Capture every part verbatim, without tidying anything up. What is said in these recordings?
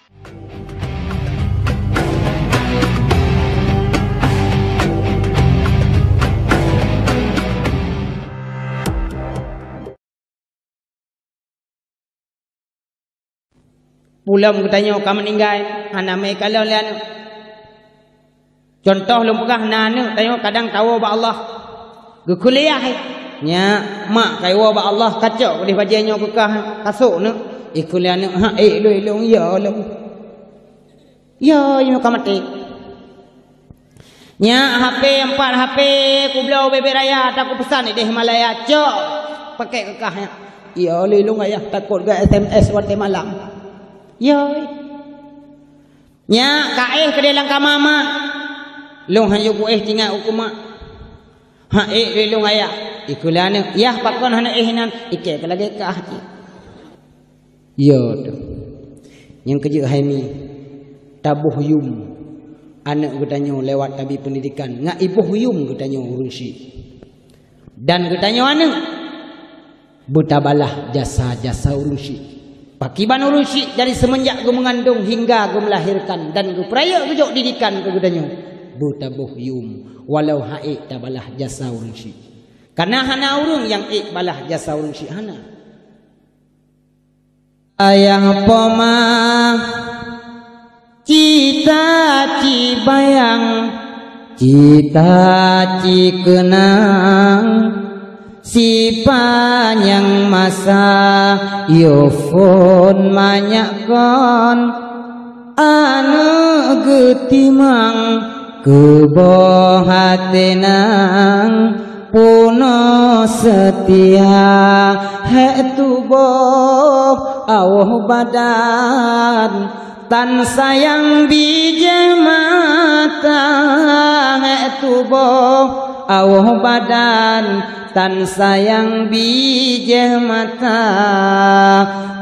Pulom geutanyoe ka meuninggai, hana meukalon lé aneuk. Cuntoh lôn peugah, na aneuk tanyoe kadang tawoe bak Allah. Geukuliah, eh. Nyak, mak, kawoe bak Allah, kacok udeh bajée nyoe keu kah, kasok neuk. Ikeu lé aneuk, ha, eh, lôn, lôn, ya, lôn. Ya, nyoe ka maté. Nyak, H P empat H P kubloe ubé-bé raya, ata kupeusan ideh Malaya, cok pakèk keu kah nyak. Ya, lôn, lôn, ayah, takot geu S M S watèe malam. Ya. Nyak, ka éh keudeh lam kama mak. Lôn hanjeuet kuéh tingat u keu mak. Ha, éh, lôn, lôn, ayah. Ikeu lé aneuk, yah pakon hana éh inan, ikèe keu lagèe kah cit. Yo, tu. Nyang keujeuet hai mi, taboh yum aneuk geutanyoe lewat tabi peundidikan, ngat iboh yum geutanyoe ureueng syik. Dan geutanyoe aneuk beutabalah jasa-jasa ureueng syik. Pakiban ureueng syik dari seumeunjak geumeungandong hingga geumeulahérkan dan geupeurayeuk geujok didikan keu geutanyoe, beutaboh yum, walau han ék tabalah jasa ureueng syik. Kareuna hana ureueng nyang ék balah jasa ureueng syik, hana. Ayah poma cita cibayang, cita cikeunang, sipanyang masa yo phon manyak kon. Aneuk geutimang keuboh até nang, peunoh seutia hék tuboh awoh badan. Tan sayang bijéh mata hék tuboh awoh badan. Tan sayang bijéh mata,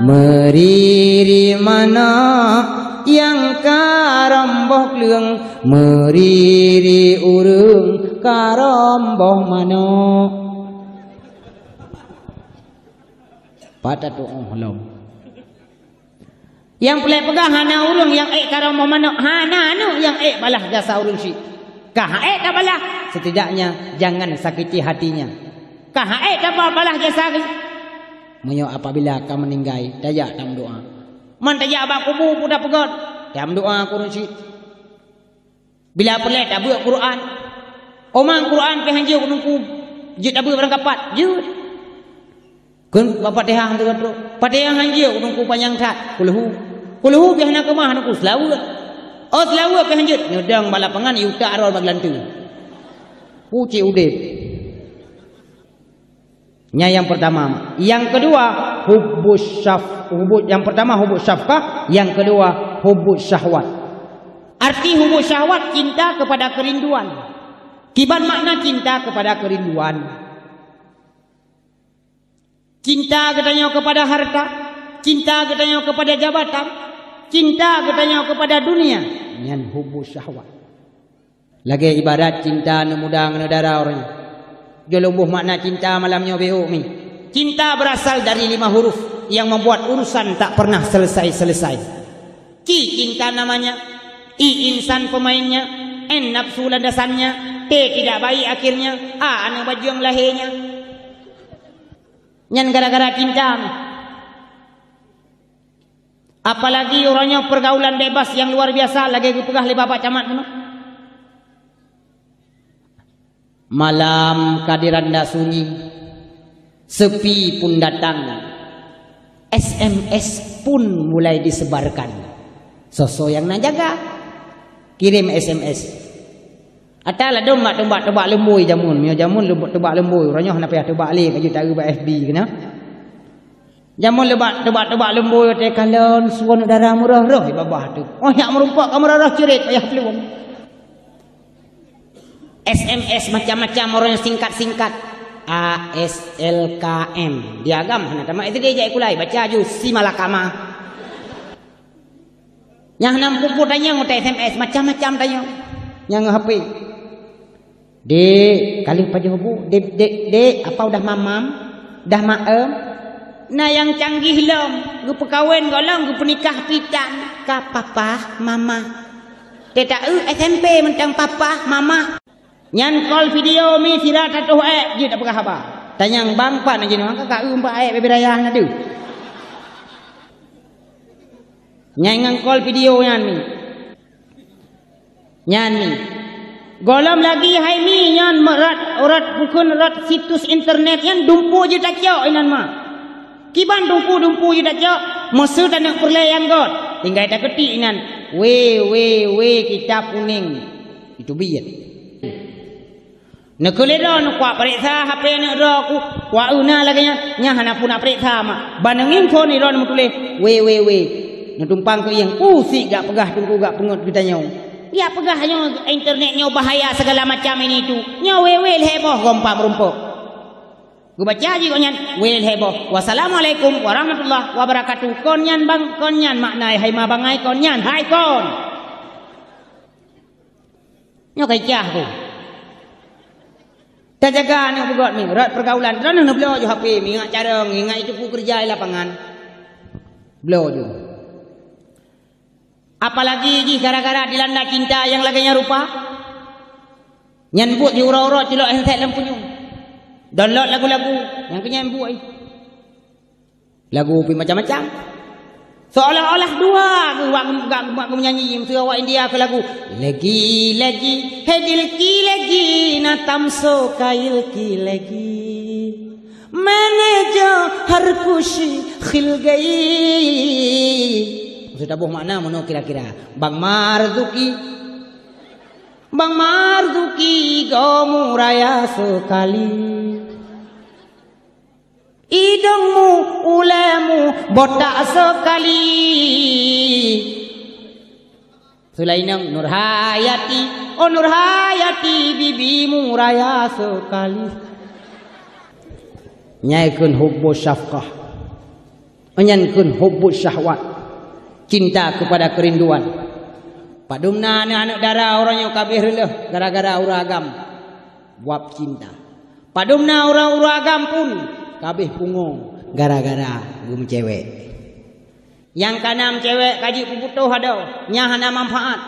meuriri manok nyang ka rhom boh kleueng, meuriri ureueng ka rhom boh manok. Pat tatu'oh lom. Nyang peureulèe peugah, hana ureueng nyang ék ka rhom boh manok, hana aneuk nyang ék balah jasa ureueng syik. Ka han ék tabalah, setidaknya jangan sakiti hatinya. Ka han ék tabalah jasa geuh. Meunyoe apabila ka meuninggai, tajak tameudoa. Man tajak bak kubu peue tapeugöt, tameudoa keu ureueng syik. Bila peureulèe tabeuet Quran. Omang Quran pih han jeuet keu teungku, jeuet tabeuet barang kapat, jeuet. Kheun bak Fatihah han teuka trok. Fatihah han jeuet keu teungku panyang that, kulhu. Kulhu pih hana keumah teungku, seulaweuet. Oh, seulaweuet pih han jeuet, nyoe dong bak lapangan, iutak rot bak geulanteue. Pucék udeb. Nyan nyang pertama. Yang kedua, hubbus syaf-, hubbus, yang pertama hubbus syafqah, yang kedua hubbus syahwat. Arti hubbus syahwat, cinta kepada kerinduan. Kiban makna cinta kepada kerinduan? Cinta geutanyoe kepada harta, cinta geutanyoe kepada jabatan, cinta geutanyoe kepada dunia. Nyan hubbus syahwat. Lagèe ibarat cinta aneuk muda ngon aneuk dara uroe nyoe. Jeuet lôn boh makna cinta malam nyoe beuh mi. Cinta berasal dari lima huruf yang membuat urusan tak pernah selesai-selesai. Ci cinta namanya, i insan pemainnya, en nafsu landasannya, te tidak baik akhirnya, a aneuk bajueng lahé nyan. Nyan gara-gara cinta. Apalagi uroe nyoe pergaulan bebas nyang luar biasa lagèe geupeugah lé Bapak Camat keunoe. Malam ka diranda sunyi, sepi pun datang, S M S pun mulai disebarkan. Soe-soe nyang na jaga, kirém S M S. Ata ladôm bak teubak-teubak leumbôi jameun. Meunyoe jameun leumbôi, teubak leumbôi, uroe nyoe hana payah teubak lé, ka jeuet taeu bak F B keunoe. Jameun leubak teubak-teubak leumbôi watèe kalon, suon udara meurôh-rôh i babah teuh. Oh, nyak meurumpok ka meurôh-rôh ceurit, payah plueng. S M S macam-macam, uroe nyoe singkat-singkat. A S L K M. Di agam hana tamat S D jak ikulai, baca aju si malakama. Nyang hana meupeue-peue tanyong watèe S M S, macam-macam tanyong. Nyang ngon H P. Dek, ka lheueh pajoh bu? Dek, dek, dek, apa udah mamam? Dah maem? Na nyang canggih lom, geupeukawen gohlom, geupeunikah pitan ka papa, mama. Teuta eu S M P mantong papa, mama. Nyan call video mi sira tatoh ék jeuet tapeugah haba. Tanyong bang pat na jinoe ka ka eu empat ék bebe raya na deuh. Nyan ngon call video nyan mi. Nyan mi. Gohlom lagi hai mi nyan rot, rot bukon rot situs internet nyan dumpeue jeuet tacok inan ma. Kiban dumpeue-dumpeue jeuet tacok, meuseu taneuk peureulée nyang göt. Tinggai takeutik inan, we, we, we, kitab kuning. Itu biet. Neukeulidroe neukuak pareksa H P aneuk droe ku, kuak eu na lagée nyan, nyan hana puna pareksa mak. Ban neungieng phon idroe neumeutuléh, we, we, we. Neutumpang keu ieng, pusik gak peugah teungku gak peungeut geutanyoe. Jak peugah nyoe internet nyoe bahaya segala macam ini itu. Nyoe we, we lhée boh gompa meurumpok. Geubaca jih gobnyan, we lhée boh. Wassalamualaikum warahmatullahi wabarakatuh. Kon nyan bang, kon nyan makna hai ma bangai kon nyan, hai kon. Nyoe ka icah ku. Tajaga aneuk beugöt mi, rot pergaulan. Droeneuh neubloe ju H P, ingat carông, ingat itu ku keureuja di lapangan. Bloe ju. Apalagi jih gara-gara dilanda cinta nyang lagée nyan rupa. Nyan buet di uroe-uroe culok handset lam punyueng. Download lagu-lagu, nyang keu nyan buet. Lagu pih macam-macam. Seolah-olah dua geuh wak geumeunyanyi, meuseu awak India keu lagu, "Lagi, lagi, hai dil ki lagi, na tam so kail ki lagi. Maine jo har khushi khil gayi." Meuseu taboh makna meunoe kira-kira. Bang Marzuki, Bang Marzuki gomu raya sekali. Idongmu, ulemu, botak sekali. Seulainang Nurhayati, oh Nurhayati, bibimu raya sekali. Nyai kheun hubbu syafqah. Nyan kheun hubbu syahwat. Cinta kepada kerinduan. Padum na aneuk-aneuk dara uroe nyoe ka abéh reuloh gara-gara ureueng agam. Buab cinta. Padum na ureueng-ureueng agam pun ka abéh pungo gara-gara geumeucewek. Nyang ka na meucewek ka jeuet peuputôh adoe, nyan hana manfaat.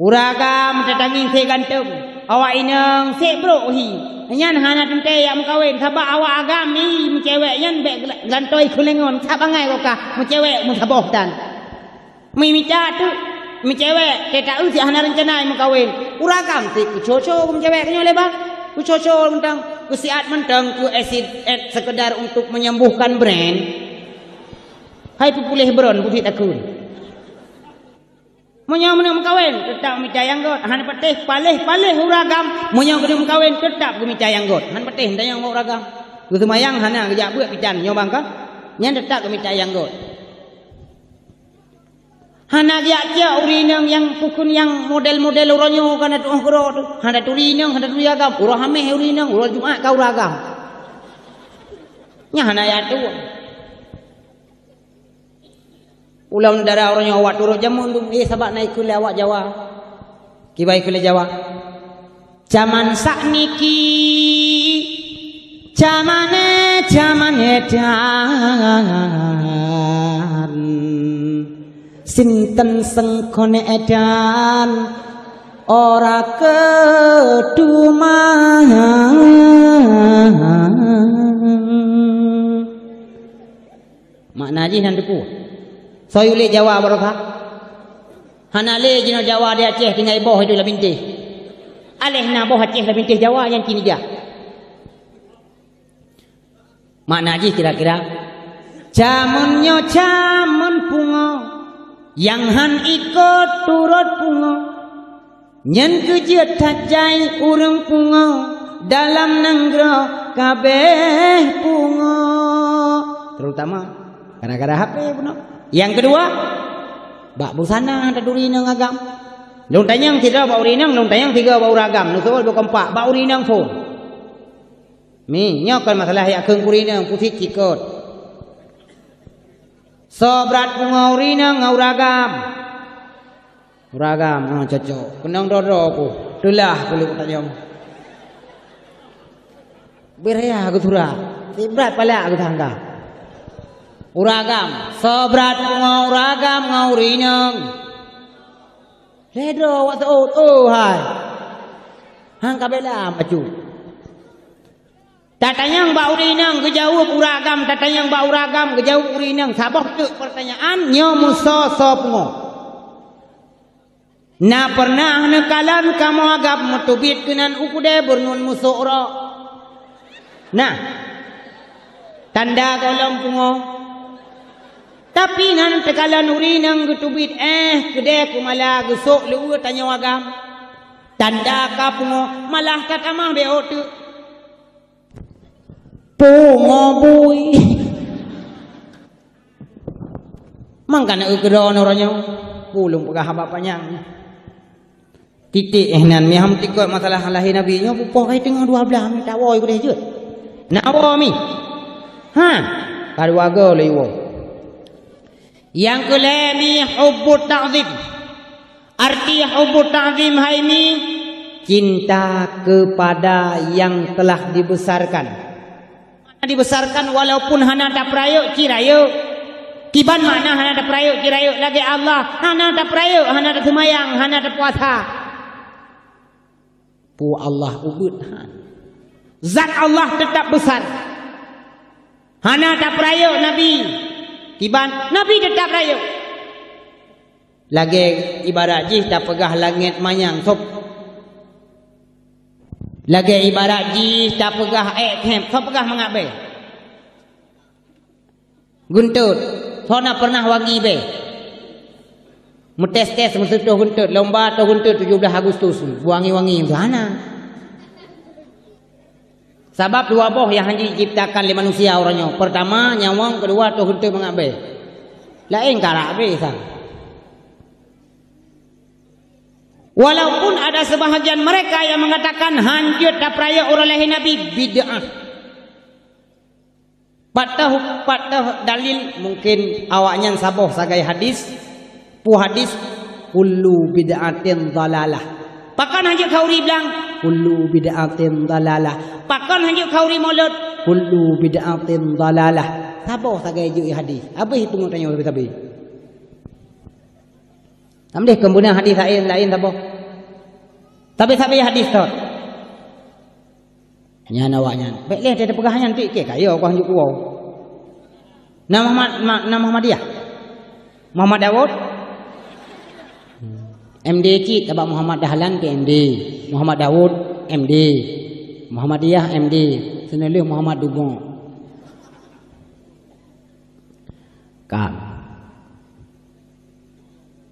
Ureueng agam tatangieng seb gantong, awak inong seb brok hi. Nyan hana teuntée jak meukawen, sabab awak agam hi meucewek nyan bék gla-, glantôi keulengon, sa bangai gobnyan meucewek meusaboh tan. Mi mita teuk meucewek, teuta eu cit hana reuncana meukawen. Ureueng agam sit keuco-co meucewek nyoe lé bang. Keuco-co mantong, keusiat mantong, keu acid, eh, sekedar untuk menyembuhkan brain. Hai peupuléh brain, buet takheun. Meunyoe meuneuk meukawen, teutap mita nyang göt. Hana patéh, paléh-paléh ureueng agam. Meunyoe keuneuk meukawen, teutap geumita nyang göt. Hana patéh, mita nyang göt ureueng agam. Geuseumayang hana, geujak beuet pitan, nyoe bang ka. Nyan teutap geumita nyang göt. Hana geujak cok ureueng inong nyang pukon nyang model-model uroe nyoe ka na tu'oh keudroe teuh. Hana turi inong, hana turi agam. Uroe Hamèh ureueng inong, uroe Jumat ka ureueng agam. Nyan hana jak tu'oh. Ulôn dara uroe nyoe awak turot jameun dum, eh, sabab na ikheun lé awak Jawa. Kiban ikheun lé Jawa. Jaman sakniki, jaman, eh, jaman edan. Sinten seungkon edan ora keuduma. Makna jih nan teupeue? Soe ulée Jawa barosa? Hana lé jinoe Jawa di Aceh tinggai boh itu lam bintéh. Aléh na boh Aceh lam bintéh Jawa nyang cit nijak. Makna jih kira-kira, jameun nyoe jameun pungo, nyang han ikot turot pungo. Nyan keuh jeuet that jai ureuëng pungo, dalam nanggroe kabéh pungo. Terutama gara-gara H P bunoe. Nyang keudua, bak busana taturi inong agam. Lôn tanyong sidroe bak ureuëng inong, lôn tanyong sigoe bak ureuëng agam. Neusoe beukompak bak ureuëng inong phon. Mi, nyoe kon masalah yak kheun ureuëng inong, pusit cikot. Soe brat pungo ureuëng inong ngon ureuëng agam? Ureuëng agam, ah, cocok. Keunong droe-droe ku. Teulah keuleuk tanyong. Beuraya geusurat. Sibrat palak geutangga. Ureueng agam, soe brat pungo ureueng agam ngon ureueng inong? Lhèe droe awak seuôt, oh hai. Han ka bela bacut. Tatanyong bak ureueng inong geujaweueb ureueng agam, tatanyong bak ureueng agam geujaweueb ureueng inong. Saboh teuk peurtanyaan, nyoe meusoe-soe pungo. Na peureunah neukalon kamoe agam meuteubiet keunan u keudè beureuneuen musok rok? Nah, tanda gohlom pungo. Tapi na teukalon ureueng inong geuteubiet éh keudè keumala geusok leuweue tanyoe agam. Tanda ka pungo, malah tatamah beuôt teuk. Pungo bui. Mangkana eu keudroe uroe nyoe, ulôn peugah haba panyang. Titik éh nan, meuham tikot masalah lahé Nabi nyoe, pupoh kai teungoh dua blah mi tawoe keudeh jeuet. Na woe mi. Ha, ka dua goe lé woe. Nyang keu lhèe mi hubbut ta'zim. Arti hubbut ta'zim hai mi, cinta kepada yang telah dibesarkan. Dibesarkan walaupun hana tapeurayeuk cit rayeuk. Kiban makna hana tapeurayeuk cit rayeuk, lagèe Allah hana tapeurayeuk, hana taseumayang, hana tapuasa. Pu Allah ubit han. Zat Allah tetap besar. Hana tapeurayeuk Nabi. Kiban Nabi tetap rayeuk. Lagèe ibarat jih tapeugah langèt manyang sop. Lagèe ibarat jih tapeugah èk thèb, sop peugah mangat bèe. Geuntot, soe na peureunah wangi bèe? Meutés-tés meuseutôh geuntot, lomba toh geuntot tujoh blah Agustus, wangi-wangi meuhana. Sabab dua boh nyang hana jiciptakan lé manusia uroe nyoe. Pertama, nyawöng, keudua, toh geuntot mangat bèe. Laén karak bèe sang. Walaupun ada sebahagian mereka yang mengatakan hanjeuet tapeurayeuk uroe lahé Nabi, bid'ah. Pat teuh, pat teuh dalil, mungkin awaknyan saboh sagai hadis. Peue hadis? Kullu bid'atin dhalalah. Pakon hanjeuet khauri blang? Kullu bid'atin dhalalah. Pakon hanjeuet khauri mulod? Kullu bid'atin dhalalah. Saboh sagai jeuet hadis. Habéh peungeut tanyoe sabe-sabe. Amdeh keumudian hadis laén, laén saboh. Sabe-sabe hadis thot. Nyan awaknyan. Bèk lé teupeugah nyan, pike kayô kah hanjeuet kuwoe. Na Muhammad, ma-, na Muhammadiyah. Muhammad Daud. M D cit, tabak Muhammad Dahlan ke M D. Muhammad Daud, M D. Muhammadiyah, M D. Seuneulheueh Muhammad Dugok. Ka.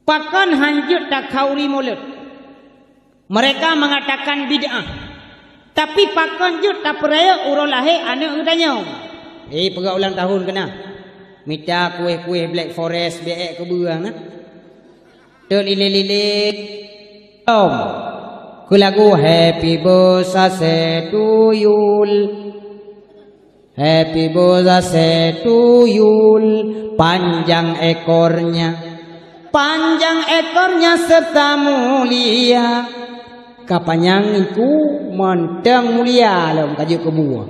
Pakon hanjeuet takhauri mulod? Mereka mengatakan bid'ah. Tapi pakon jeuet tapeurayeuk uroe lahé aneuk geutanyoe? Eh, peugah ulang tahun keunan. Mita kueh-kueh Black Forest, bèk keubeue na. Teulilé-lilé. Om. Keu lagu Happy Birthday to you. Happy birthday to you, panjang ekornya, panjang ekornya serta mulia. Ka panyang iku mantong mulia lom ka jeuet keu buah.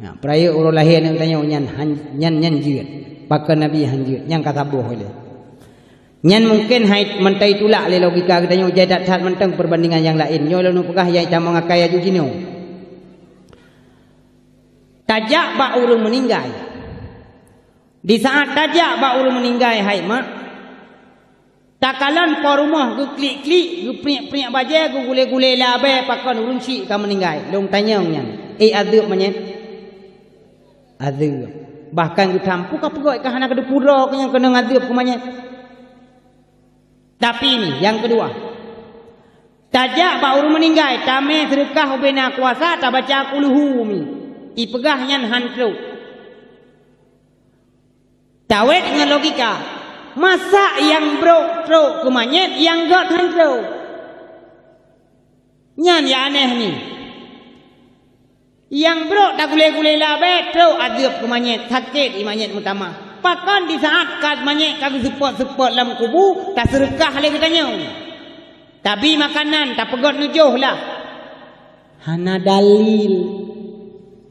Nah, peurayeuk uroe lahé aneuk tanyoe nyan han-, nyan, nyan jeuet. Pakon Nabi han jeuet, nyan ka saboh lé. Nyan mungken hai mantong itulak lé logika geutanyoe, jai that-that mantong peubandingan nyang laén. Nyoe lôn peugah nyang itamong akai aju jinoe. Tajak bak ureueng meuninggai. Di saat tajak bak ureueng meuninggai, hai mak, takalon po rumoh geuklik-klik, geupriek-priek bajèe, geugulé-gulé lam abèe, pakon ureueng chik ka meuninggai. Lôn tanyong nyan, eh, adeueb manyét? Adeueb. Bahkan geutham, peue ka peugöt ka hana keuneuk pudroe keu nyang keuneuk adeueb keu manyét? Tapi mi, nyang keudua, tajak bak ureueng meuninggai, tamè seudeukah ubé na kuasa, tabaca kulhu mi. Ipeugah nyan han trok. Tawét ngon logika, masa nyang brok trok keu manyét, nyang göt han trok? Nyan nyang aneh ni. Nyang brok tagulé-gulé lam abèe, trok adeueb keu manyét, sakét i manyét meutamah. Pakon di saat ka manyét ka geuseupôt-seupôt lam kubu, taseudeukah lé geutanyoe? Tabi makanan, tapeugöt neujoh lah. Hana dalil.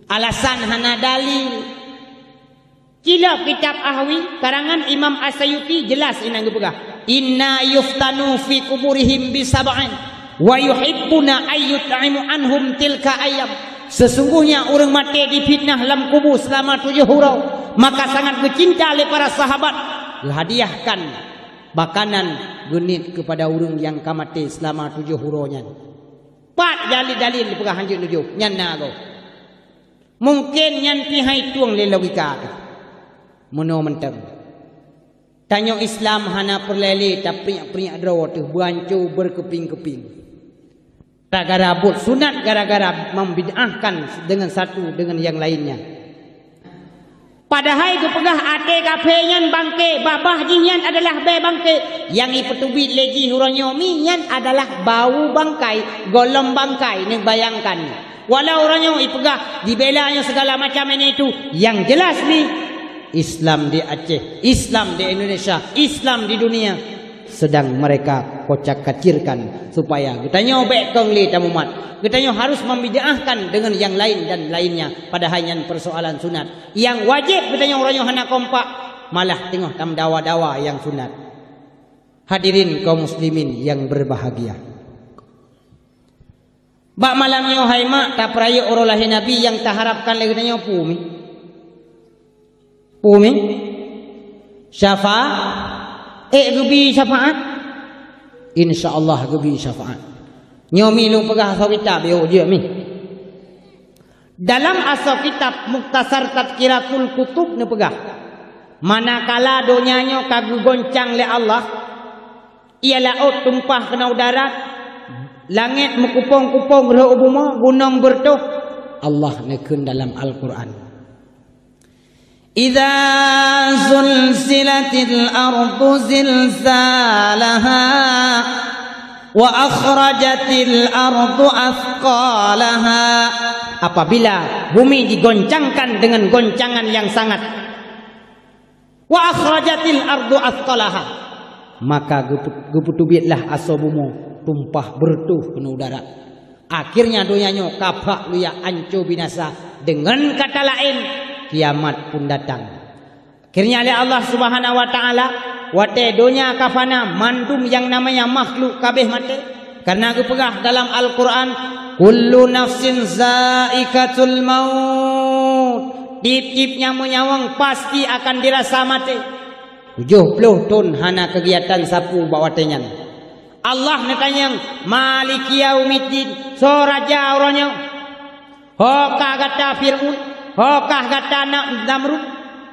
Alasan hana dalil. Cilok kitab Ahwi, karangan Imam As-Sayuti, jelas inan geupeugah, "Inna yuftanu fi kuburihim bi sab'in, wa yuhibbuna ayyut'imu anhum tilka ayyam." Sesungguhnya ureuëng maté difitnah lam kubu selama tujoh uroe, maka sangat geucinta lé para sahabat geuhadiahkan makanan geuniet keupada ureuëng nyang ka maté selama tujoh uroe nyan. Pat dalil-dalil peugah hanjeuet nujoh nyan na goe. Mungken nyan pih hai tueng lé logika teuh. Meunoe mantong, tanyoe Islam hana peureulée lé tapriek-priek droe teuh beuanco beurkeupieng-keupieng. Gara-gara buet sunat, gara-gara membid'ahkan dengan satu dengan yang lainnya. Padahai geupeugah até kafé nyan bangke, babah jih nyan adalah bée bangke. Nyang ipeuteubiet lé jih uroe nyoe mi nyan adalah bau bangkai, gohlom bangkai, neubayangkan. Walau uroe nyoe ipeugah dibela nyoe segala macam ini itu, yang jelas mi Islam di Aceh, Islam di Indonesia, Islam di dunia sedang mereka kocak-kacirkan supaya geutanyoe bék kong lé tamumat. Geutanyoe harus membid'ahkan dengan yang lain dan lainnya, padahai nyan persoalan sunat. Nyang wajéb geutanyoe uroe nyoe hana kompak, malah teungoh tameudawa-dawa nyang sunat. Hadirin kaum muslimin yang berbahagia. Bak malam nyoe hai mak, tapeurayeuk uroe lahé Nabi nyang taharapkan lé geutanyoe peue mi? Peue mi? Syafa-, ék geubi syafaat? Insya Allah geubi syafaat. Nyoe mi lôn peugah asoe kitab, yôh jeuet mi. Dalam asoe kitab Mukhtasar Tazkiratul Kutub neupeugah, manakala donya nyoe ka geugoncang lé Allah, ia laôt tumpah keunoe u darat, langét meukupông-kupông rhot u bumoe, gunong beureutoh, Allah neukheun dalam Al-Qur'an, "Idza zulzilatil ardu zilzalaha, wa akhrajatil ardu atsqalaha." Apabila bumi digoncangkan dengan goncangan yang sangat, "Wa akhrajatil ardu atsqalaha." Maka geupu-, geupeutubietlah asoe bumoe tumpah beureutoh keunoe u darat. Akhirnya donya nyoe ka bhak luya anco binasa, deungon kata laén, kiamat pun datang. Akhirnya lé Allah Subhanahu wa Ta'ala, watée donya ka fana, mandum nyang namanya makhluk ka abéh maté. Karena geupeugah dalam Al-Qur'an, "Kullu nafsin zaikatul maut." Tieb-tieb nyang meunyawöng pasti akan dirasa maté. Tujoh ploh thon hana keugiatan sapeue bak watée nyan. Allah neutanyong, "Maliki yaumiddin, soe raja uroe nyoe?" Ho kah gata Fir'aun, ho kah gata Na-, Namrud,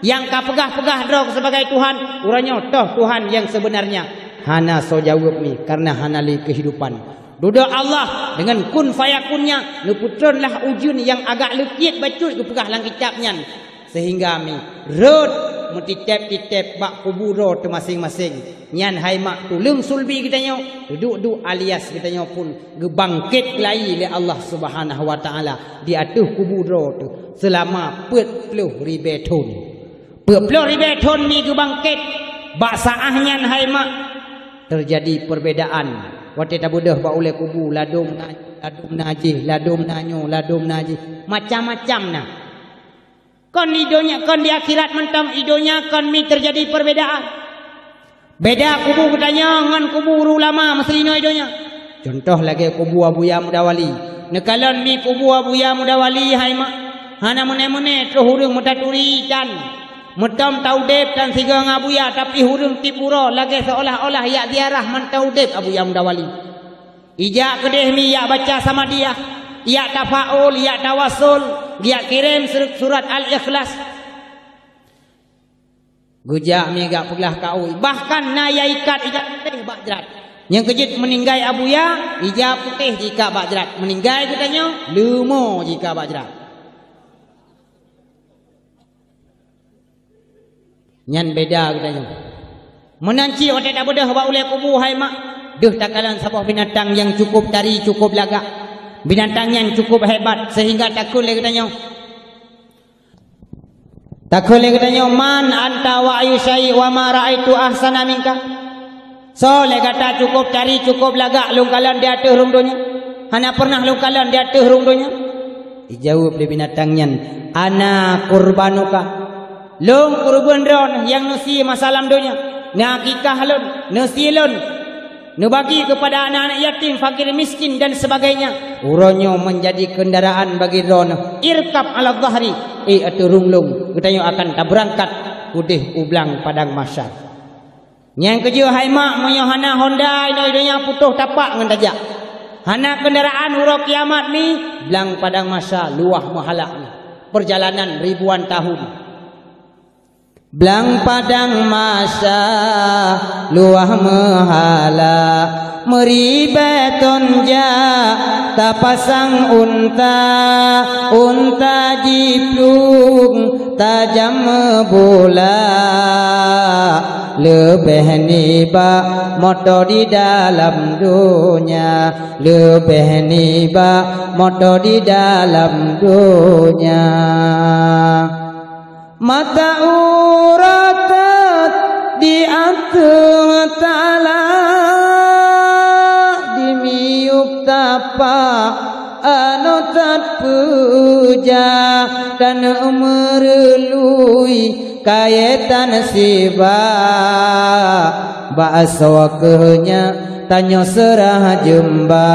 nyang ka peugah-peugah droe sebagai Tuhan, uroe nyoe toh Tuhan nyang sebenarnya? Hana soe jaweueb mi, karena hana lé keuhidupan. Dudoe Allah deungon kun fayakun-Nya, neupeutronlah ujeuen nyang agak leukiet bacut geupeugah lam kitab nyan. Sehingga mi rhot meutitép-titép bak kubu droe teuh maséng-maséng. Nyan hai mak tuleueng sulbi geutanyoe, duek-duek alias geutanyoe pun geubangket lagi lé Allah Subhanahu wa Ta'ala di ateueh kubu droe teuh seulama peuet ploh ribée thon. Peuet ploh ribée thon mi geubangket, bak saáh nyan hai mak, teujadi perbedaan. Watée tabeudôh bak ulée kubu, ladôm na, ladôm na jih, ladôm na nyoe, ladôm na jih, macam-macam na. Kon di donya, kon di akhirat mantong, i donya kon mi teujadi perbedaan. Beda kubu geutanyoe ngon kubu ulama meusilinoe i donya. Cuntoh lagée kubu Abuya Mudawali. Neukalon mi kubu Abuya Mudawali hai mak, hana meuné-meuné troh ureuëng meutaturi itan. Meutom taudeb tan sigoe ngon Abuya, tapi ureuëng tieb uroe lagée seolah-olah jak ziarah mantong udeb Abuya Mudawali. Ijak keudeh mi jak baca Samadiyah, jak tafaul, jak tawasul, jak kirém sur-, surat Al-Ikhlas. Geujak mi jak peuglah kaui, bahkan na jak ikat ijak putéh bak jrat. Nyang keujeuet meuninggai Abuya, ija putéh jikat bak jrat. Meuninggai geutanyoe, leumo jikat bak jrat. Nyan beda geutanyoe. Meunan cit watée tabeudôh bak ulée kubu hai mak, deuh takalon saboh binatang nyang cukup tari, cukup lagak. Binatang nyan cukup hebat sehingga takheun lé geutanyoe. Takheun lé geutanyoe, "Man anta wa ayyu syai' wa ma ra'aitu ahsana minka?" Soe lé gata cukup tari, cukup lagak lôn kalon di ateueh rhueng donya? Hana pernah lôn kalon di ateueh rhueng donya. Ijaweueb lé binatang nyan, "Ana qurbanuka." Lôn keureubeuen droeneuh nyang neusie masa lam donya, neuakikah lôn, neusie lôn, neubagi keupada aneuëk-aneuëk yatim, fakir miskin dan sebagainya. Uroe nyoe meunjadi keundaraan bagi droeneuh, irkab ala dhahri, ék ateueh rhueng lôn, geutanyoe akan tabeurangkat keudeh u blang padang mahsyar. Nyang keujeuet hai mak, meunyoe hana honda inoe donya putôh tapak ngon tajak. Hana keundaraan uroe kiamat mi, blang padang mahsyar luwah meuhala mi. Peurjalanan ribuan tahun. Blang padang mahsyar luwah meuhala, meuribée thon jak tapasang unta, unta jiplueng tajam meubula. Leubeh nibak moto di dalam donya, leubeh nibak moto di dalam donya. Mata uroe teut di ateueh talah, dimiyueb tapak anoe that peujah, dan meureului kayée tan sibak. Bak asoe keuh nyak tanyoe seurah jeumba,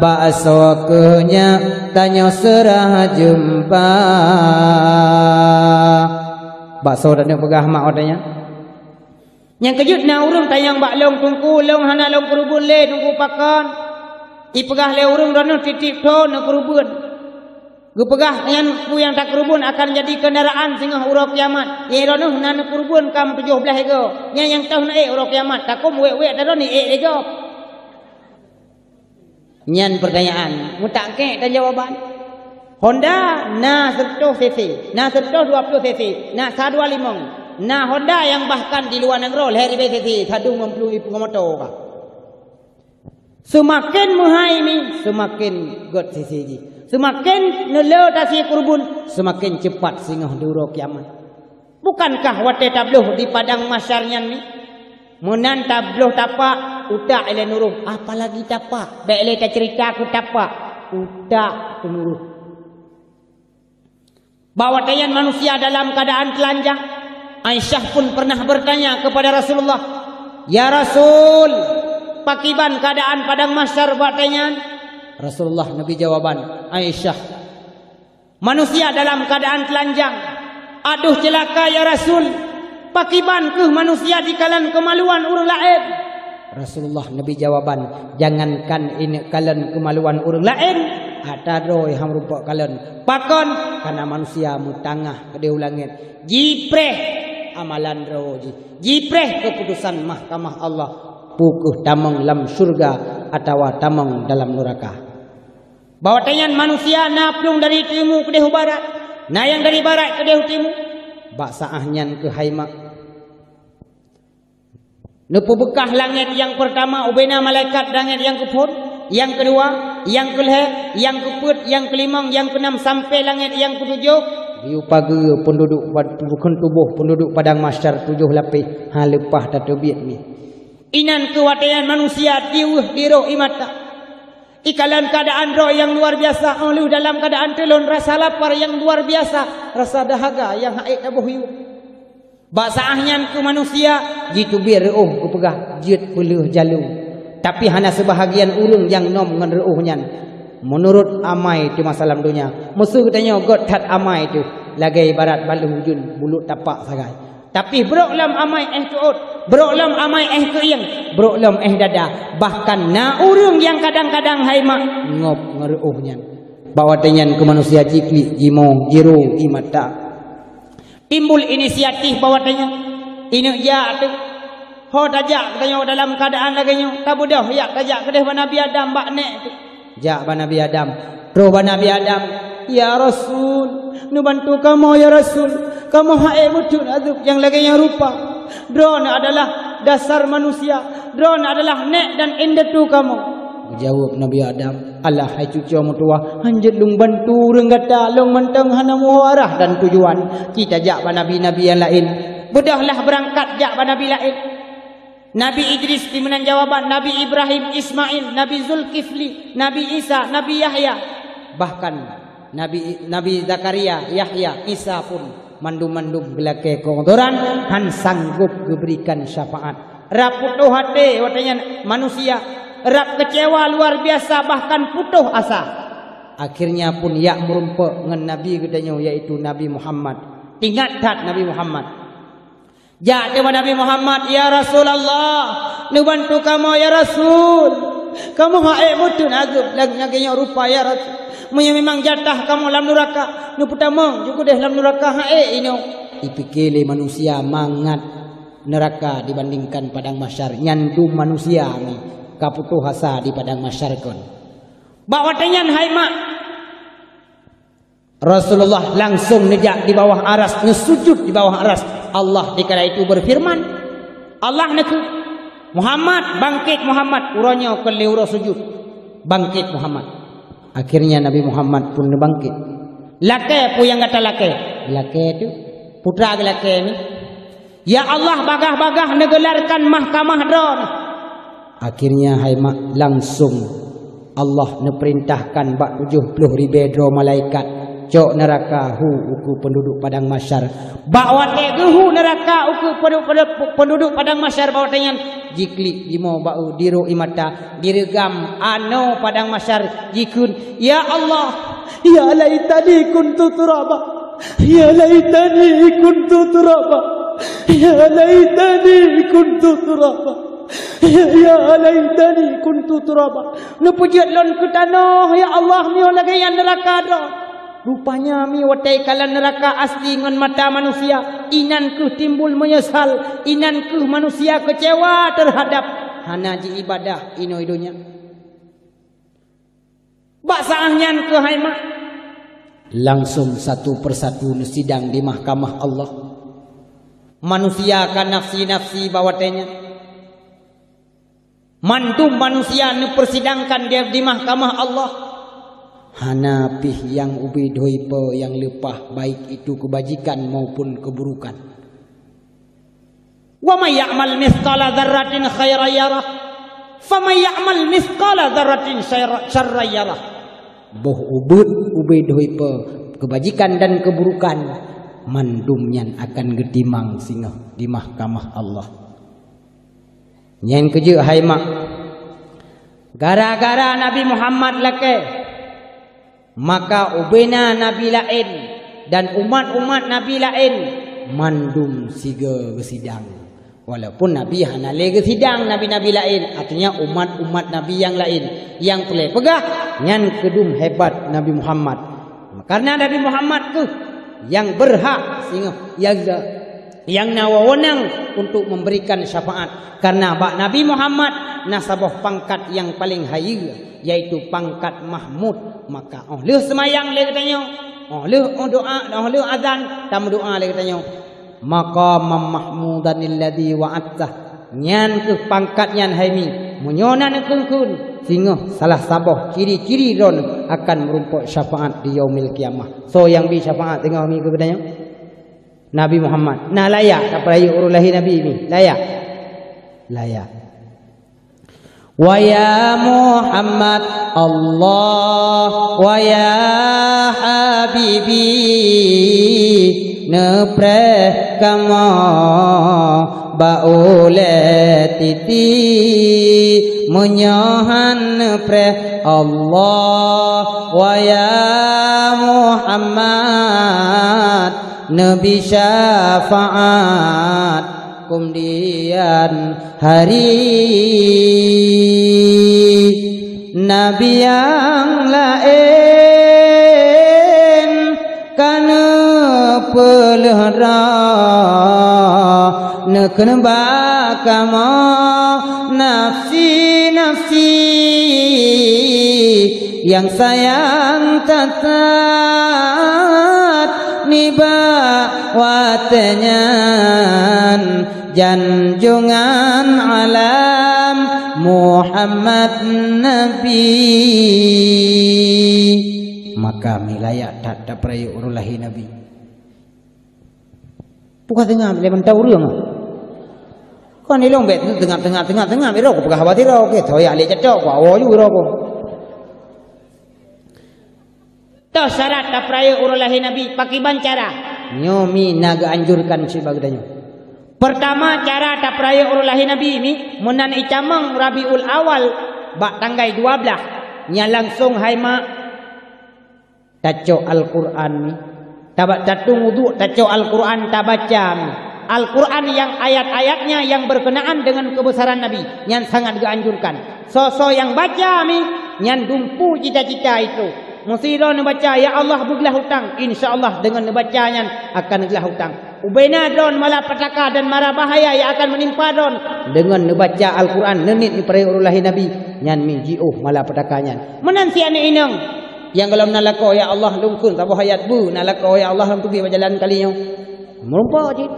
bak asoe keuh nyak tanyoe seurah jeumba. Bak soe taneuk peugah mak watée nyan? Nyang keujeuet na ureuëng tanyong bak lôn, "Teungku, lôn hana lôn keureubeuen lé, Teungku, pakon?" Ipeugah lé ureuëng, "Droeneuh tieb-tieb thon neukeureubeuen." Geupeugah nyan peue nyang takeureubeuen akan jadi keundaraan singoh uroe kiamat. Nyang droeneuh na neukeureubeuen ka meutujôh blaih goe. Nyan nyang toh neuék uroe kiamat, takheun wék-wék tadroe ni ék lé gob. Nyan peurtanyaan, meutakkék tan jawaban. Honda na seureutoh cc, na seureutoh dua ploh cc, na sa dua limong. Na Honda nyang bahkan di luwa nanggroe lhée ribée cc, sadum ngon plueng ipeue ngon moto ka. Seumaken meuhai mi, seumaken gét cc jih. Seumaken neuleu tasie keureubeuen, seumaken ceupat singoh di uroe kiamat. Bukankah watée tabloh di padang mahsyar nyan mi? Meunan tabloh tapak, utak ilée nuroh, apalagi tapak, bék lé taceurita keu tapak, utak teunuroh. Bak watée nyan manusia dalam keuadaan teulanjang. Aisyah pun pernah bertanya kepada Rasulullah, "Ya Rasul, pakiban keuadaan padang mahsyar bak watée nyan?" Rasulullah neubri jawaban, "Aisyah, manusia dalam keuadaan teulanjang. Aduh ceulaka, ya Rasul! Pakiban kheueh manusia dikalon keumaluan ureuëng laén?" Rasulullah neubri jawaban, "Jangankan ineuk kalon keumaluan ureuëng laén, ata droe han meurumpok kalon. Pakon? Kareuna manusia meutangah keudeh u langét, jipreh amalan droe jih, jipreh keuputosan mahkamah Allah, peu kheueh tamong lam syeuruga atawa tamong dalam nuraka." Bak watée nyan manusia na plueng dari timu keudeh u barat, na nyang dari barat keudeh u timu. Bak saát nyan kheueh hai mak, neupeubeukah langét nyang peurtama ubena malaikat langét nyang keuphon, nyang keudua, nyang keulhée, nyang keupeuet, nyang keulimong, nyang keunam sampoe langét nyang keutujôh. Geuyue pageue peunduduek pad-, bukon tuboh peunduduek padang mahsyar tujôh lapéh, han leupah tateubiet mi. Inan kheueh watée nyan manusia tiweueh dirôh ié mata. Ikalon keuadaan droe nyang luar biasa, óh lheueh dalam keuadaan teulon rasa lapar nyang luar biasa, rasa dahaga nyang han ék taboh yue. Bak saát nyan kheueh manusia jiteubiet reuôh geupeugah jeuet peulheueh jalô. Tapi hana seubahagian ureuëng nyang nom ngon reuôh nyan. Meunurot amai teuma salam donya, meuseu geutanyoe gét that amai teuh, lagée ibarat baloh ujeuen buleuk tapak sagai. Tapi brok lom amai éh teuôt, brok lom amai éh keuieng, brok lom éh dada. Bahkan na ureuëng nyang kadang-kadang hai mak ngop ngon reuôh nyan. Bak watée nyan kheueh manusia jiklik, jimoe, jiroe ié mata. Timbul inisiatif bak watée nyan. Ineuk jak teuh. Ho tajak geutanyoe dalam keuadaan lagée nyoe, tabeudôh jak tajak keudeh bak Nabi Adam bak nék teuh. Jak bak Nabi Adam. Troh bak Nabi Adam, "Ya Rasul, neubantu kamoe ya Rasul. Kamoe han ék meuteun azeub nyang lagée nyan rupa. Droeneuh adalah dasar manusia. Droeneuh adalah nék dan indatu kamoe." Geujaweueb Nabi Adam, "Alah hai cucoe meutuwah, hanjeuet lôn bantu ureuëng gata, lôn mantong hana meuwoe arah dan tujuan. Ci tajak bak nabi-nabi nyang laén." Beudôhlah beurangkat jak bak nabi laén. Nabi Idris di meunan jawaban, Nabi Ibrahim, Ismail, Nabi Zulkifli, Nabi Isa, Nabi Yahya. Bahkan Nabi, Nabi Zakaria, Yahya, Isa pun Mandum-mandum geulakée keuudoran, han sanggob geuberikan syafaat. Rab putôh até watée nyan manusia, rab keucewa luar biasa, bahkan putôh asa. Akhirnya pun jak meurumpok ngon Nabi geutanyoe, yaitu Nabi Muhammad. Ingat that Nabi Muhammad. Jak teuma Nabi Muhammad, "Ya Rasulullah, neubantu kamoe ya Rasul. Kamoe han ék meuteun ageueb lagée nyoe rupa ya Rasul. Meunyoe memang jatah kamoe lam nuraka, neupeutamong ju keudeh lam nuraka, han ék inoe." Ipike lé manusia mangat nuraka dibandingkan padang mahsyar. Nyan dum manusia nyoe ka putôh asa di padang mahsyar kon. Bak watée nyan hai mak, Rasulullah langsung neujak di bawah aras, neusujud di bawah aras. Allah dikala itu berfirman, Allah neukheun, "Muhammad, bangkit Muhammad." Uroe nyoe kon lé uroe sujud. "Bangkit Muhammad." Akhirnya Nabi Muhammad pun neubangkit. "Lakée peue nyang gata lakée?" "Lakée teuh, peue geulakée nyoe?" "Ya Allah, bagaih-bagaih neugeularkan mahkamah Droeneuh." Akhirnya hai mak, langsung Allah neupeurintahkan bak tujoh ploh ribée droe malaikat, "Cok nuraka, hu ukeue peunduduk padang mahsyar." Bak watée geuhu nuraka ukeue peunduduk, peunduduk padang mahsyar, bak watée nyan jiklik jimoe bak u, dirok ie mata, direugam anoe padang mahsyar, jikheun, "Ya Allah, ya laitani kuntu turaba. Ya laitani kuntu turaba. Ya laitani kuntu turaba. Ya, ya laitani kuntu turaba. Neupeujeuet lôn keu tanoh, ya Allah, meunyoe lagée nyan nuraka Droeneuh." Rupanya mi watée kalon nuraka asli ngon mata manusia, inan kheueh timbul meunyeusal, inan kheueh manusia keucewa teuhadab hana jiibadah inoe donya. Bak saát nyan keuh hai mak, langsung satu persatu neusidang di mahkamah Allah. Manusia ka nafsi-nafsi bak watée nyan. Mandum manusia neupeusidangkan di, di mahkamah Allah. Hana pih nyang ubé dhoe po nyang leupah, baik itu keubajikan maupun keuburukan. "Wa may ya'mal mitsqala dzarratin khairan yarah, fa may ya'mal mitsqala dzarratin syarra-, syarran yarah." Boh ubeut ubé dhoe po, keubajikan dan keuburukan, mandum nyan akan geutimang singoh di mahkamah Allah. Nyan keuh jeuet hai mak, gara-gara Nabi Muhammad lakée, maka ubena nabi laén dan umat-umat nabi laén mandum sigoe geusidang. Walaupun Nabi hana lé geusidang nabi-nabi laén, artinya umat-umat nabi nyang laén. Nyang peureulée peugah, nyan keudum hebat Nabi Muhammad. Karena Nabi Muhammad keuh nyang beurhak singoh, nyang, nyang na wewenang untuk memberikan syafaat. Karena bak Nabi Muhammad na saboh pangkat nyang paleng hayeue, yaitu pangkat Mahmud. Maka óh lheueh seumayang lé geutanyoe, óh lheueh, óh doa, óh lheueh azan, tameudoa lé geutanyoe, "Maqamam mahmudanilladzi wa'adtah." Nyan keuh pangkat nyan hai mi. Meunyoe na neukheun-kheun, singoh salah saboh ciri-ciri droeneuh akan meurumpok syafaat di Yaumil Qiyamah. Soe nyang bi syafaat singoh mi keu geutanyoe? Nabi Muhammad. Na layak tapeurayeuk uroe lahé Nabi mi? Layak? Layak. Wa ya Muhammad, Allah, wa ya Habibi, neupreh kamoe bak ulée titi. Meunyoe han neupreh, Allah, wa ya Muhammad, neubi syafaat keumudian hari. Nabi nyang laén ka neupeuleueh droe, neukheun bak kamoe nafsi-nafsi nyang sayang that-that nibak watée nyan. Janjongan alam Muhammad Nabi. Maka mi layak that tapeurayeuk uroe lahé Nabi. Bukan teungab lé mantong ureuëng. Kon ilong bék teungab, teungab, teungab, teungab, iro ku peugah haba tiro, oke, toyak lé cetok, ku awoe ju iro ku. Toh syarat tapeurayeuk uroe lahé Nabi, pakiban cara? Nyoe mi na geuanjurkan sibak geutanyoe. Peurtama, cara tapeurayeuk uroe lahé Nabi mi, meunan itamong Rabiul Awal bak tanggai dua blaih, nyan langsong hai mak tacok Al-Qur'an mi. Taba-, tatueng uduk, tacok Al-Qur'an, tabaca mi. Al-Qur'an nyang ayat-ayatnya yang berkenaan dengan kebesaran Nabi, nyan sangat geuanjurkan. Soe-soe nyang baca mi, nyan dumpu cita-cita itu. Meusira neubaca, "Ya Allah, beuglah utang," insya Allah deungon neubaca nyan akan geuglah utang. Ubena droe malapetaka dan mara bahaya nyang akan meunimpa droe deungon neubaca Al-Qur'an, neuniet neupeurayeuk uroe lahé Nabi, nyan mi jiôh malapetaka nyan. Meunan si aneuk inong nyang gohlom na lakoe, "Ya Allah, lôn kheun saboh ayat beu na lakoe, ya Allah, lôn teubiet bak jalan kali nyoe." Meurumpok cit.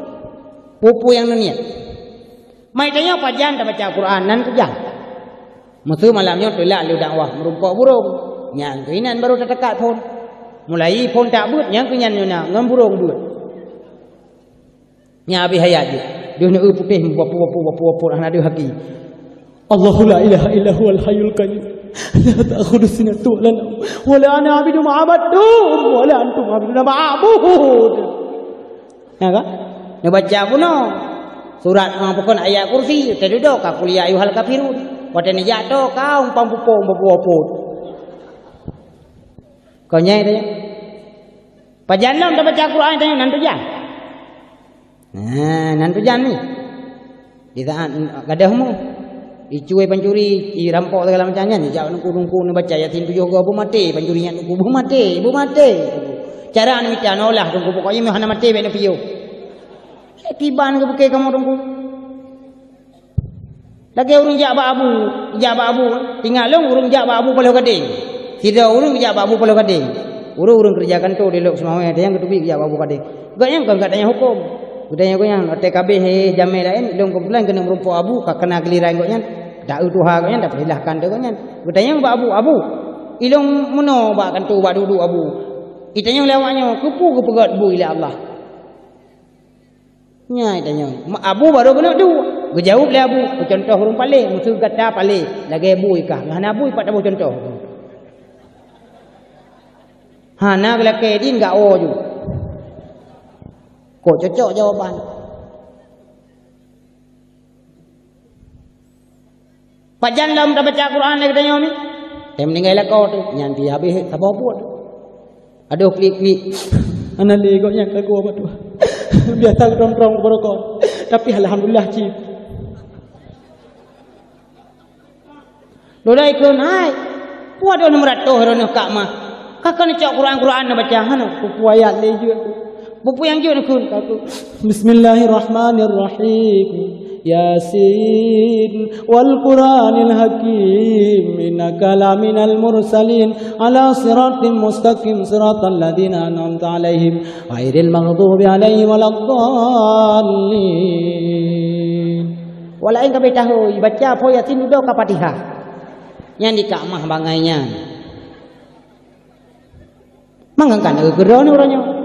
Peue-peue nyang neuniet. Mai tanyoe pajan tabaca Al-Qur'an, nan pajan. Meuseu malam nyoe teulak lé dakwah meurumpok burông. Nyang keuinan barô tateuka phon. Mulai phon tak beuet, nyang keunyan nyoe na ngon burông beuet. Nyan habéh ayat jih. Deuh neueu putéh bapu-bapu, bapu-bapu hana deuh haki. Allahu la ilaha illa huwal hayyul qayyum. La ta'khudhuhu sinatun wa la nawm. Wa la ana 'abidun ma 'abadtum wa la antum 'abiduna ma a'bud. Ya kan? Neubaca bunoe. Surat, ah, pokon ayat kursi, teududoe ka qul ya ayyuhal kafirun. Watèe neujak to ka umpang pupong bapu-bapu. Kon nyan tanya. Pajan lom tabaca Quran tanyoe nan tujan. Nah, nan tujan ni. Di saat gadôh mu, icuwe pancuri, irampok segala macam nyan, jak teungku-teungku neubaca Yasin tujoh goe, beumaté pancuri nyan teungku, beumaté, beumaté. Cara neumita neuolah teungku, pokoknya meuhana maté bèk neupiôh. Eh, kiban keubuke kamoe teungku. Lagèe ureueng jak bak abu, jak bak abu. Ingat lôn ureueng jak bak abu Paloh Gadeng. Sidroe ureueng jak bak abu Paloh Gadeng. Ureueng-ureueng keureuja kantô di Lhokseumawe, nyang geuteubiet jak bak abu Gadeng. Gobnyan kon ka tanyong hukôm. Geutanyong gobnyan, watèe ka abéh, eh, jamèe laén, lôn keubeutulan keuneuk meurumpok abu, ka keuna giliran gobnyan. Taeu tuha gobnyan, tapeusilahkan teuh gobnyan. Geutanyong bak abu, "Abu, ilôn meunoe bak kantô bak duek-duek abu." Itanyong lé awaknyoe, "Keupeue geupeugöt bu ilèe Allah?" Nyan itanyong. Ma-, abu barô keuneuk duek. Geujaweueb lé abu, "Peucuntoh ureueng paleng, meuseu gata paleng, lagèe bui kah, meuhana bui pat taboh cuntoh." Hana geulakèe idin gak o ju. Kok cocok jawaban. Pajan lom tabaca Quran lé geutanyoe ni? Tém ninggai lakoe teuh, nyan pih habéh saboh buet. Adoh klik-klik. Hana lé gobnyan ka geuwoe bak tuha. Biasa geutrông-trong keu barokon. Tapi alhamdulillah cit. Lulai kheun, "Hai, peue adoh neumeuratoh droeneuh kak mah? Ka keuneuk cok Quran-Quran neubaca hana?" Peue-peue ayat lé jeuet. Peue-peue nyang jeuet neukheun ka tu. Bismillahirrahmanirrahim. Yasin wal Qur'anil Hakim, innaka laminal mursalin, ala siratim mustaqim, siratal ladzina an'amta 'alaihim, ghairil maghdubi 'alaihim waladdallin. Walaén ka beuh tahôi, baca po Yasin dudoe ka Fatihah. Nyan di kak mah bangai nyan. Mangat kan, eh, keudroe ni uroe nyoe.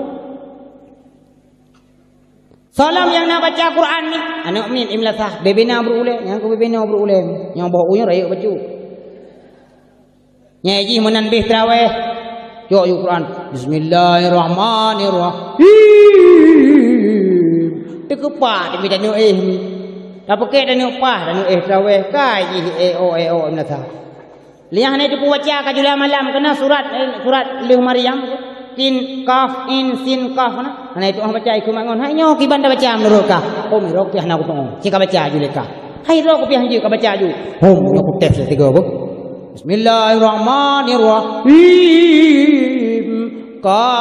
Soe lom nyang na baca Quran ni, aneuk miet i meulasah, bubena brôk ulèe, nyang keu bubena brôk ulèe, nyang boh ueh rayeuk bacut. Nyang jih meunan bèh teurawèh, cok ju Quran, "Bismillahirrahmanirrahim." Teukeupah teuma taneuk éh ni. Tapeuke taneuk pah, taneuk éh teurawèh, kai jih éh o, éh o, i meulasah. Lheuh nyan hana teupeu baca ka jula malam, keunan surat, eh, surat lheuh Maryam, sin, qaf, ain, sin, qaf, na. Hana teupeu baca, ikheun mak ngon, "Hai nyoe kiban tabaca meunurot kah?" "Oh, meunurot pih hana kupeugah. Ci ka baca ju lé kah." "Hai droe kupiah hanjeuet ka baca ju." "Hom, nyoe kutés lé tiga boh." "Bismillahirrahmanirrahim. Qaf,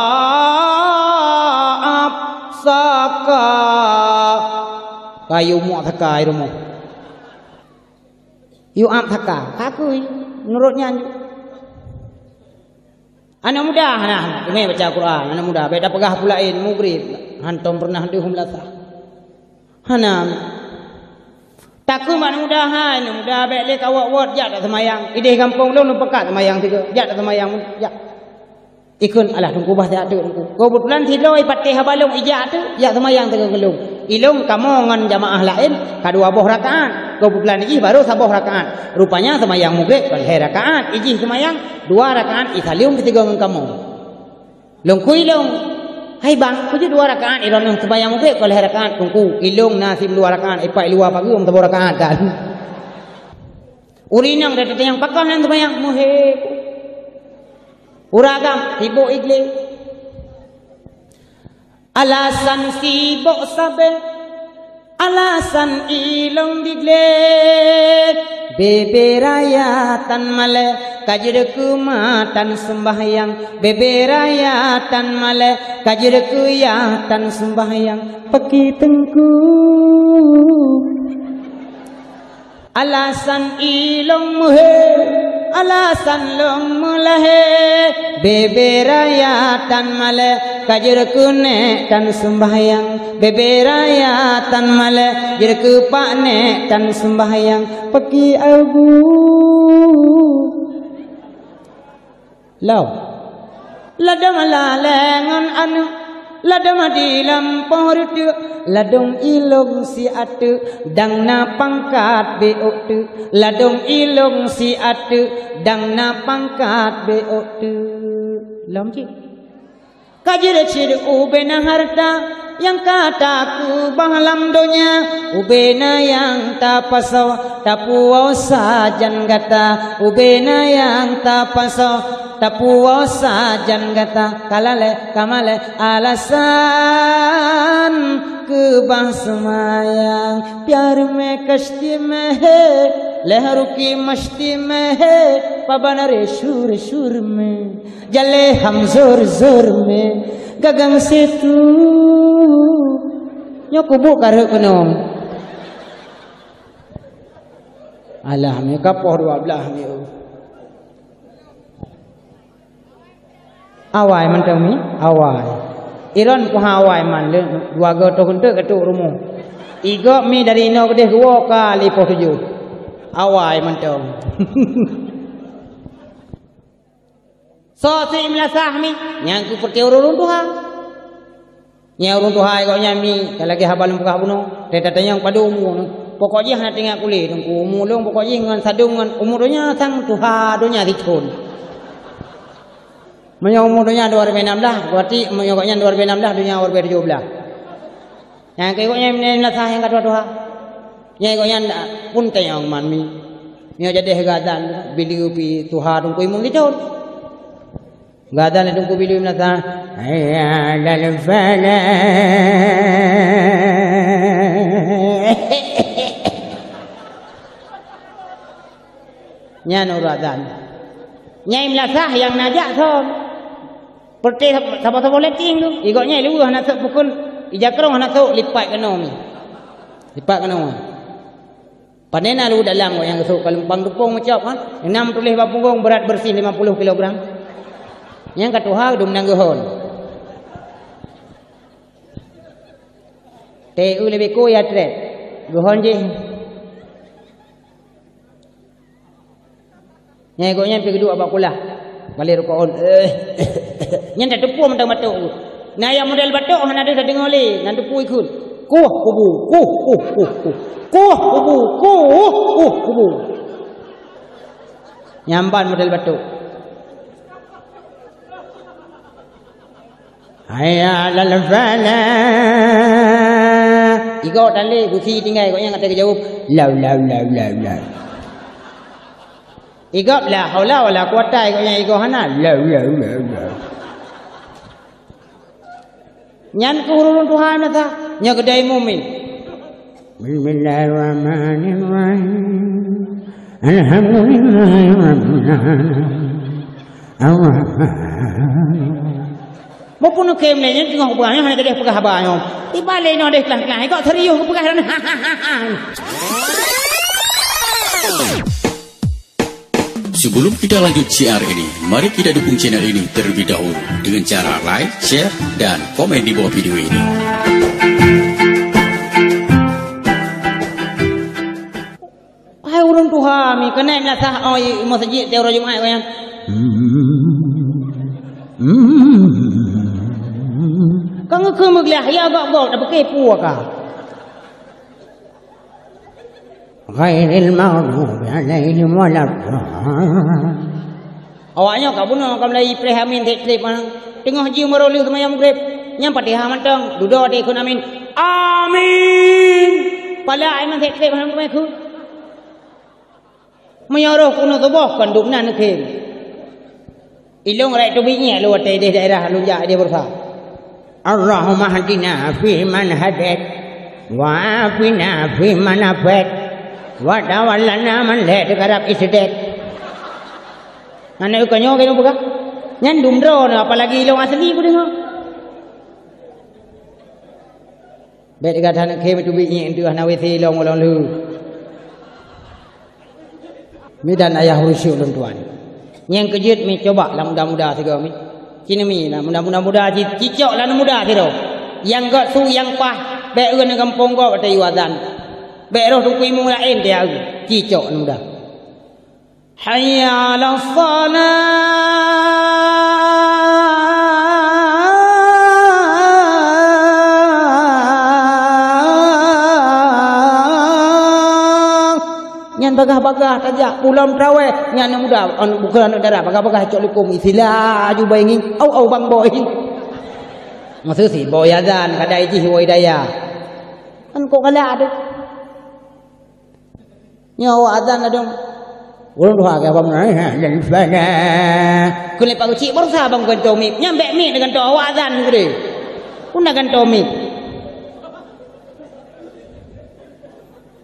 sa, ka." Kayu muak saka i rumoh. Yue ap saka, ka keuh, meunurot nyan ju. Aneuk muda hana, hana teumé baca Quran, aneuk muda, bèk tapeugah peue laén, mugrib, hantom peureunah deuh meulasah. Hana. Takheun bak aneuk muda, "Hai aneuk muda, bèk lé kawot-wot, jak taseumayang. Idéh gampông lôn, lôn peukat seumayang sigoe, jak taseumayang, jak." Ikheun, "Alah, teungku bah siat teuk, teungku." Keubeutulan sidroe ipatéh haba lôn ijak teuk, jak seumayang sigoe ngon lôn. Ilôn kamoe ngon jamaah laén ka dua boh rakaat. Keubeutulan ijih barô saboh rakaat. Rupanya seumayang mugrib kon lhèe rakaat, ijih seumayang dua rakaat, isaleuem sigoe ngon kamoe. Lôn khui lôn. "Hai bang, kujeuet dua rakaat, iron nyoe seumayang ubé ka lhèe rakaat, Teungku. Ilong na sim dua rakaat, ipak i luwa pageue saboh rakaat kan." Ureueng inong teutanyong, "Pakon han seumayang?" "Meuhé." Ureueng agam, sibok igleh. Alasan sibok sabe, alasan ilong digleh. Bebe raya tan malèe, ka jeuet keu ma tan seumbahyang. Bebe raya tan malèe, ka jeuet keu yah tan seumbahyang. Paki Teungku. Alasan ilong meuhé, alasan lôn meulahé. Bebe raya tan malèe, ka jeuet keu nèk tan seumbahyang. Bebe raya tan malèe, jeuet keu pak nèk tan seumbahyang. Paki Abu. Lom. Ladôm lalèe ngon aneuk, ladôm di lampôh reuteuek, ladôm ilong si ateuek, dang na pangkat bék ôk teuk, ladôm ilong si ateuek, dang na pangkat bék ôk teuk. Lom cit. Ka jeuet cit ubé na hareuta, nyang ka takeubah lam donya, ubé na nyang tapasoe, tapuwoe sajan gata, ubé na nyang tapasoe, tapuwoe sajan gata. Ka lalèe, ka malèe, alasan keubah seumayang. Pyar mèe kasti mèe, lhèe ruki masti mèe, paban re sur sur mèe. Jaleh ham zor-zor mèe gagang situ. Nyoe kubu kareuek keunoe. Alah, mèe ka poh dua blah mèe. Awai mantong mi, awai. Iron puha awai man le dua go toh keuneuk keutuk rumoh. Igop mi dari inoe keudeh geuwoe ka li poh tujoh. Awai mantong. Soe si meulasah mi, nyang keu peureute ureueng tuha. Nyang ureueng tuha gobnyan mi, ka lagèe haba lôn peugah bunoe, teutatanyong padum umu nyoe. Pokok jih hana teuingat kuleh, Teungku, umu lôn pokok jih ngon sadong ngon umu donya sang tuha donya sithon. Meunyoe umu donya dua ribèe nam blah, berarti meunyoe gobnyan dua ribèe nam blah, donya dua ribèe tujoh blah. Nyang keu gobnyan meulasah nyang ka tuha-tuha. Nyang gobnyan pun tanyong man mi. Nyoe jadeh geuazan, bileue pi tuha Teungku Imum sithon. Geuazan lé Teungku bileue meulasah. Hayya 'alal falah. Nyan uroe azan. Nyang meulasah nyang na jak som. Peureute saboh-saboh letting tu. Igobnyan luweuh hana sôk pukon, ija krong hana sôk lipat keunoe mi. Lipat keunoe. Pane na luweuh dalam gobnyan geusôk ka leumpang teupông meucok, ha? Nyang na meutuléh bak punggong brat beureuséh lima puluh kilogram. Nyang ka tuha dum nang geuhon. Teu leubeh ku ya trép. Geuhon jih. Nyang gobnyan pi geuduek bak kulah. Balek rukoon. Nyan tateupeue mantong batok. Na nyang model batok hana deuh tadeungoe lé, nyan teupeue ikheun. Kuh kubu, kuh, kuh, kuh, kuh. Kuh kubu, kuh, kuh, kubu. Nyan ban model batok. Hayya 'alal falah. Igob tan lé, gusi tinggai, gobnyan ka geujaweueb, "Lau, lau, lau, lau, lau." Igob la haula wala quwata, gobnyan igob hana, "Lau, lau, lau, lau." Nyan keuh ureueng tuha meulasah, nyoe keudai mukmin. Bismillahirrahmanirrahim. Alhamdulillahirabbil alamin. Arrahmanirrahim. Muphom keu nyan teungoh peugah nyoe hana keudeh peugah haba nyoe. Ibalek nyoe deh klah-klah, kok serius peugah dan Sebelum kita lanjut siar ini, mari kita dukung channel ini terlebih dahulu dengan cara like, share, dan komen di bawah video ini. Hai ureueng tuha mi, keuneuk meulasah oi meuseujid tiep uroe Jumat nyan. Ka ngeukeue meuglah, ya gok-gok, tapeuke pue ka. Ghairil maghdubi alaihim waladdallin. Awak nyoe ka bunoe ka meulayi preh amin trép-trép, ha. Teungoh jeuem baroe lheueh seumayang Maghrib. Nyang Fatihah mantong, dudoe teuh ikheun amin. Amin. Pala ai man sép-sép hana meukeumé kheun. Meunyoe roh keunoe tuboh kon dum na neukheun. Ilôn rakyat teubiet nyan lôn watée idéh daerah lôn jak idéh Bursa. Allahumma hdina fi man hadait, wa afina fi man afait, wa tawallana man la takarab isdet. Aneuk keu nyoe keuneuk peugah. Nyan dum droe nyoe, apalagi ilôn asli peudeungoe. Bék gata neukheun teubiet nyan teuh hana W C lôn ulôn lheueh. Mi dan ayah urusi ulôn tuan. Nyang keujeuet mi coba lam muda-muda sigoe mi. Cina mi lam muda-muda muda ci-, cicok lam muda sidroe. Nyang gét su nyang paih, bék ureuëng gampông gob watée yue azan. Bék roh teungku imum laén teuh, cicok lam muda. Hayya 'alas shalah. Nyan bagah-bagah tajak pulang teurawéh, nyan aneuk muda, aneuk, bukon aneuk dara, bagah-bagah cok lukôm, istilah aju baingi, au, au, bang boy. Maksud si boy azan, kadai jih boy daya. Kan kok galak tu. Nyoe awak azan ladôm. Ureuëng tuha keu abang, eh, eh, dan sebagainya. Keuneuk pak keuchik baroesa abang gantoe mik. Nyan bék mik neugantoe awak azan keudeh. Pun na gantoe mik.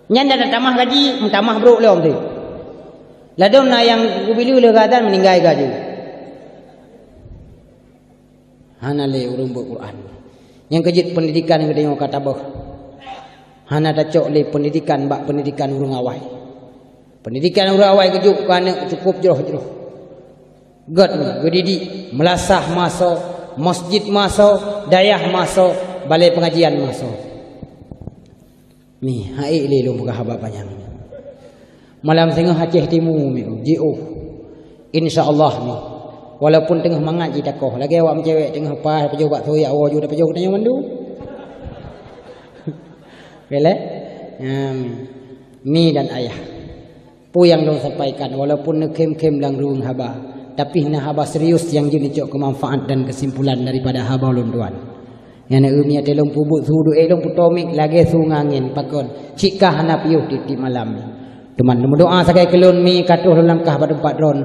Nyan dah tamah gaji, meutamah brok lom teuh. Ladôm na nyang geubileue lé keu azan meuninggai gaji. Hana lé ureuëng beuet Quran. Nyang keujeuet pendidikan geutanyoe ka taböh. Hana tacok lé pendidikan bak pendidikan ureuëng awai. Pendidikan ureuëng awai geujok keu aneuk cukup jroh-jroh. Gét geudidik, meulasah masoe, masjid masoe, dayah masoe, balai pengajian masoe. Mi, hai lé lôn peugah haba panyang. Malam singoh Aceh Timu mi, jiôh. Insya Allah mi. Walaupun teungoh mangat jitakoh, lagée awak meucewek teungoh paih pajoh bak soyak woe ju tapajoh geutanyoe mandum. Oke lé? Nyan, mi dan ayah. Peue nyang lôn sampaikan, walaupun neukhém-khém lam ruweueng haba, tapi na haba serius nyang jeuet neucok keu manfaat dan keusimpulan daripada haba lôn tuan. Nyan na eu mi até lôn peubuet su duek lôn peutomik lagée su ngon angén pakon, cit ka hana piôh tieb-tieb malam. Teuma neumeudoá sagai keu lôn mi ka troh lôn langkah bak teumpat droen,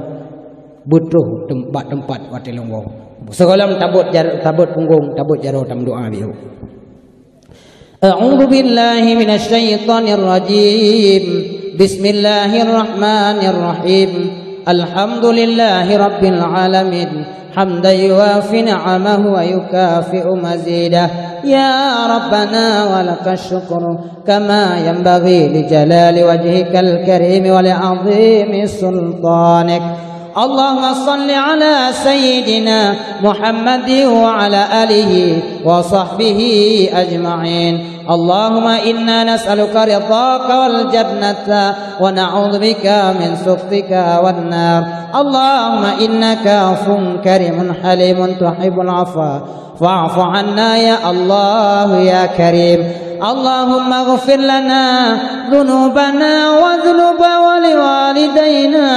beutroh tem-, bak teumpat watée lôn woe. Sigohlom tabot jar-, tabot punggong, tabot jaroe tameudoá biyôh. أعوذ بالله من الشيطان الرجيم. بسم الله الرحمن الرحيم. الحمد لله رب العالمين. حمدا يوافي نعمه ويكافئ مزيده. يا ربنا ولك الشكر كما ينبغي لجلال وجهك الكريم ولعظيم سلطانك. اللهم صل على سيدنا محمد وعلى آله وصحبه أجمعين. اللهم إنا نسألك رضاك والجنة ونعوذ بك من سخطك والنار. اللهم إنك عفو كريم حليم تحب العفو فاعف عنا يا الله يا كريم. اللهم اغفر لنا ذنوبنا وذنوب والدينا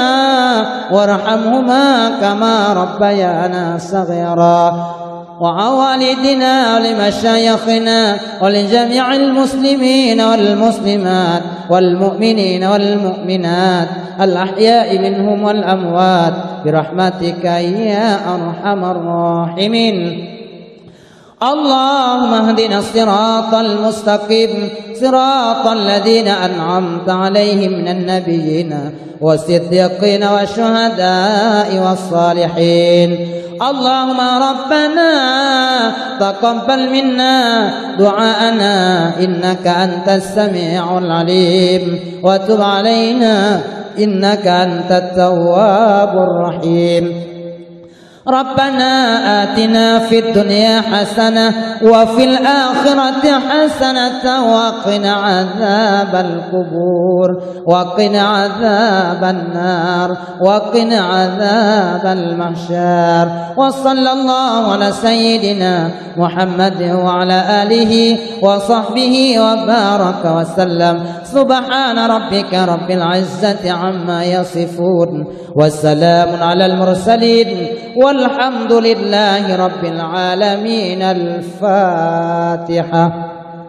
وارحمهما كما ربيانا صغيرا. وعن والدنا ولمشايخنا ولجميع المسلمين والمسلمات والمؤمنين والمؤمنات الأحياء منهم والأموات برحمتك يا أرحم الراحمين. اللهم اهدنا الصراط المستقيم، صراط الذين أنعمت عليهم من النبيين والصديقين والشهداء والصالحين. اللهم ربنا تقبل منا دعاءنا إنك أنت السميع العليم وتب علينا إنك أنت التواب الرحيم. ربنا آتنا في الدنيا حسنة وفي الآخرة حسنة وقنا عذاب القبور وقنا عذاب النار وقنا عذاب المحشر. وصلى الله على سيدنا محمد وعلى آله وصحبه وبارك وسلم. سبحان ربك رب العزة عما يصفون. وسلام على المرسلين. Alhamdulillahi rabbil alamin. Al-Fatihah.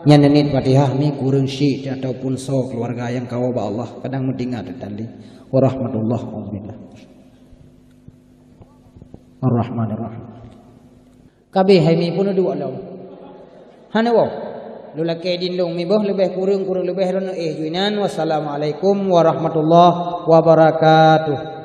Nyan neuniet Fatihah mi kureueng syiek ataupun soe keluarga nyang kawoe bak Allah, kadang meutinggai tadi. Warahmatullah, alhamdulillah. Ar-Rahmanirrahim. Kabeh hai mi pun duek lom. Hana woe. Lôn lakée dindong mi boh leubeh kureueng, kureueng leubeh lôn éh ju inan. Wassalamualaikum warahmatullahi wabarakatuh.